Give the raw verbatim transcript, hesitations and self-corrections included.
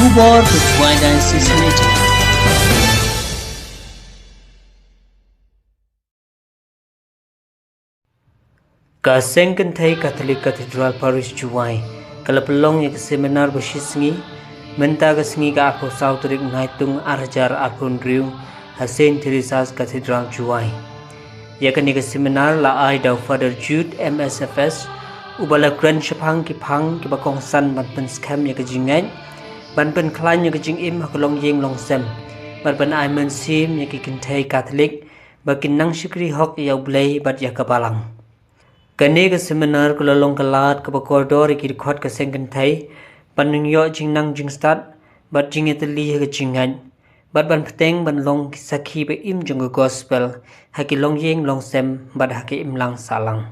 Khubor ka Jowai Diocese Radio. Ka Seng Kynthei Catholic Cathedral Parish Jowai ka la pynlong ïa ka seminar ba shisngi mynta ka sngi ka arphew saw tarik Naitung ar hajar arphew hynriew ha Saint Teresa's Cathedral Jowai. Ïa kane ka seminar la ai da u Father Jude M S F S, uba la kren shaphang ki phang kiba kongsan ban pynskhem ïa ka jingngeit, ban pynkhlaiñ ïa ka jingim ha ka longïing longsem, bad ban ai mynsiem ïa ki kynthei Katholik ba kin nang shakri hok ïa U Blei bad ïa ka Balang. Kane ka seminar ka la long ka lad kaba kordor ïa ki dkhot ka Seng Kynthei ban nang ïoh jingnang jingstad bad jingïatylli ha ka jingngeit, bad ban bteng ban long ki sakhi ba im jong ka Gospel ha ki longïing longsem bad ha ka imlang sahlang.